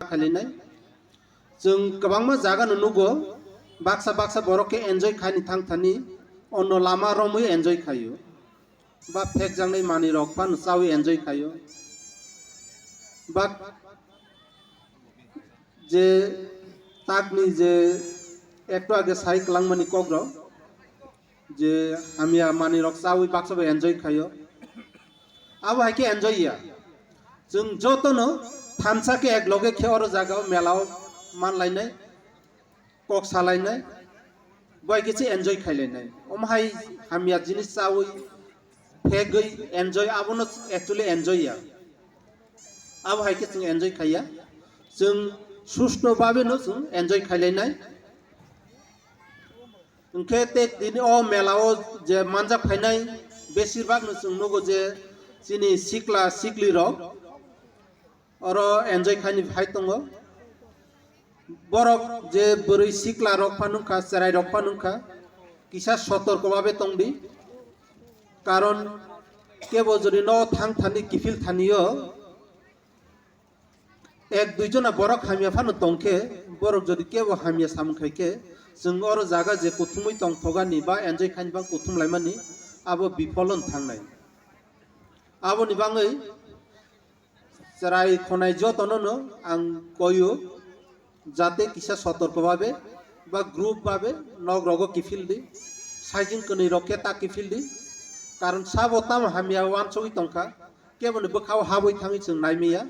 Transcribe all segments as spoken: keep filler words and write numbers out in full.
khailai nai. Chwng kwbangma zaga no nugo, baksa baksa borok khe enjoy khai ni thang thani, ono lama romwi enjoy khai o. Ba phekjaknai manwi rok phano chawi enjoy khai o. Ba je takni je ekto age sai kwlangmani kok rok, je hamya manwi rok chawi baksa bai enjoy khai o. Abo hai khe enjoy ya. Chwng joto no thansa khe ek loge khe oro jaga o mela o manlainai, kok salainai, bai khe se enjoy khailainai. Omo hai hamya jinis chawi, phegwi enjoy, abono actually enjoy ya. Abo hai khe chwng enjoy khaiya. Chwng susto babe no chwng enjoy khailainai. Hwnkhe tei tini o mela o je manjak phainai, besir bak no chwng nugo je chini sikla sikli rok oro enjoy khaini phai tongo. Borok je bwrwi sikla rok pha nungkha, chwrai rok pha nungkha, kisa sotorko babe tongdi. Karon kebo jodi no thang thani kiphil thani o, ek dui jona borok hamya phano tong khe, borok jodi kebo hamya samung khai khe, chwng oro jaga je kuthumwi tongthogani ba enjoy khaini bang kuthum laimani, abo bifol wng thangnai. Aboni bangwi chwrai khonai jotono no ang koi o, jate kisa sotorko babe ba group babe nok rogo kiphil di, saijing kwnwi rok khe ta kiphil di, karon sabo tamo hamya wansugwi tongkha, keboni bwkha o habwi thangwi chwng naimaya,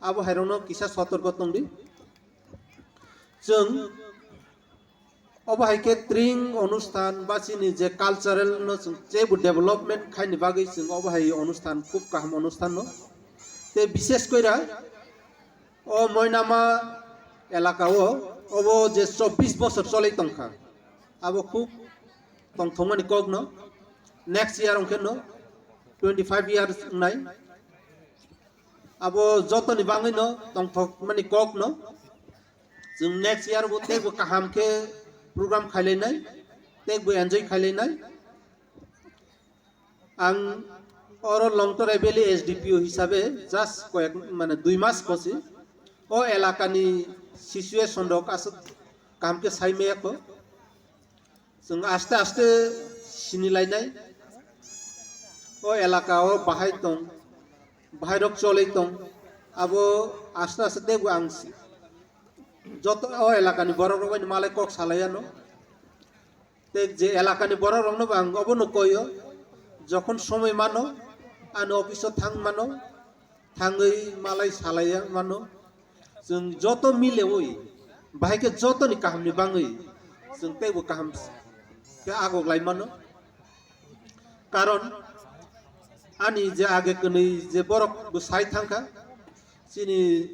abo hai rokno kisa sotorko tong di. Chwng obo hai khe tring onusthan ba chini je cultural no chwng jebu development khaini bagwi chwng obo hai onusthan khub kaham onusthan no. Tei bishesh koira o Moinama elaka o, obo je chobbish bosor cholai tongkha, abo khub tongthokmani kok no. Next year ong khe no twenty five years wngnai. Abo jotoni bangwi no tongthokmani kok no. Chwng next year bo teibo kaham khe program khailainai, teibo enjoy khailainai. Ang oro Longtorai Valley S D P O hisabe just koyek, mane dui mas kosi o elaka ni situation rok aswk kaham khe sai maya kho. Chwng aste aste sinilainai. O elaka o bahai tong, bahai rok cholai tong. Abo aste aste teibo ang si-, joto o elaka ni borok rok bai ni malai kok salai ano. Tei je elaka ni borok rok no bo ang obo no koi o, jokhon somoi mano, ani office o thang mano, thangwi malai salai ya mano. Chwng joto milewi, bahai khe joto ni kaham ni bangwi chwng teibo kaham khe agoglai mano. Karon ani je age kwnwi je borok bo sai thangkha, chini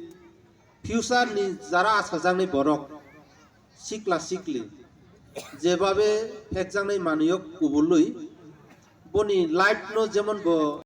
future ni jara achajaknai borok, sikla sikli, jebabe phekjaknai manwi o kubulwi, boni life no jemon bo